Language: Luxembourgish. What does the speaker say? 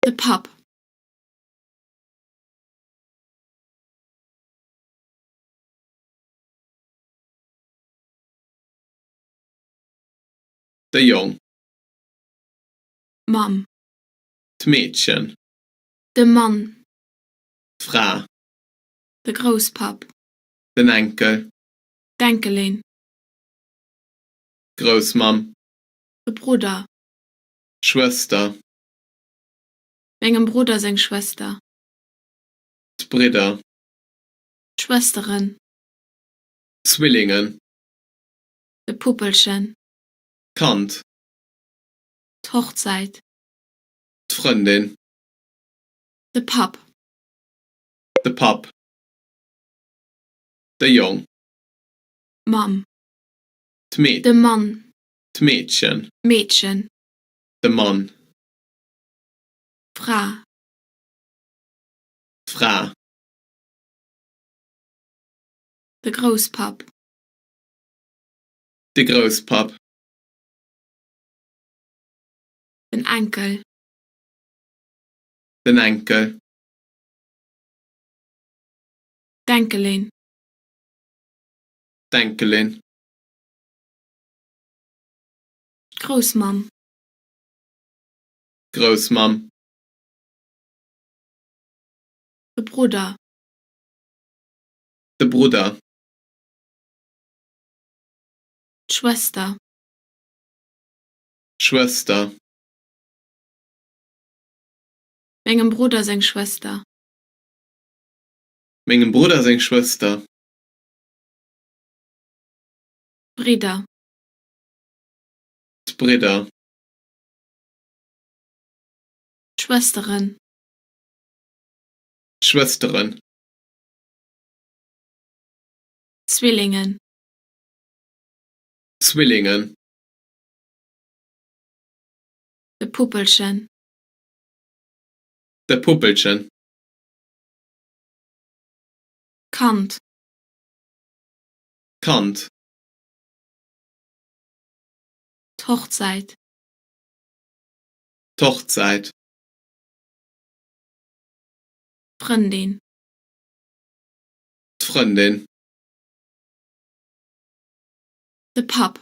De Papp. De Jong. D'Mamm. D'Meedchen. De Mann. D'Fra. De Grousspapp. Den Enkel. D'Enkelin. D'Groussmamm. De Brudder. D'Schwëster. Mengem Brudder seng Schwëster. D'Bridder. D'Schwësteren. D'Zwillingen. De Puppelchen. D'Kand. D'Hochzäit. D'Frëndin. De Papp. De Papp. De Jong. D'Mamm. D'Meed. De Mann. D'Meedchen. D'Meedchen. De Mann. D'Fra. D'Fra. De Grousspapp. De Grousspapp. Den Enkel. Den Enkel. D'Enkelin. D'Enkelin. D'Groussmamm. D'Groussmamm. De Brudder. De Brudder. D'Schwëster. D'Schwëster. Mengem Brudder seng Schwëster. Mengem Brudder seng Schwëster. D'Bridder. D'Bridder. D'Schwësteren. D'Schwësteren. D'Zwillingen. D'Zwillingen. De Puppelchen. De Puppelchen. D'Kand. D'Kand. D'Hochzäit. D'Hochzäit. D'Frëndin. D'Frëndin. De Papp.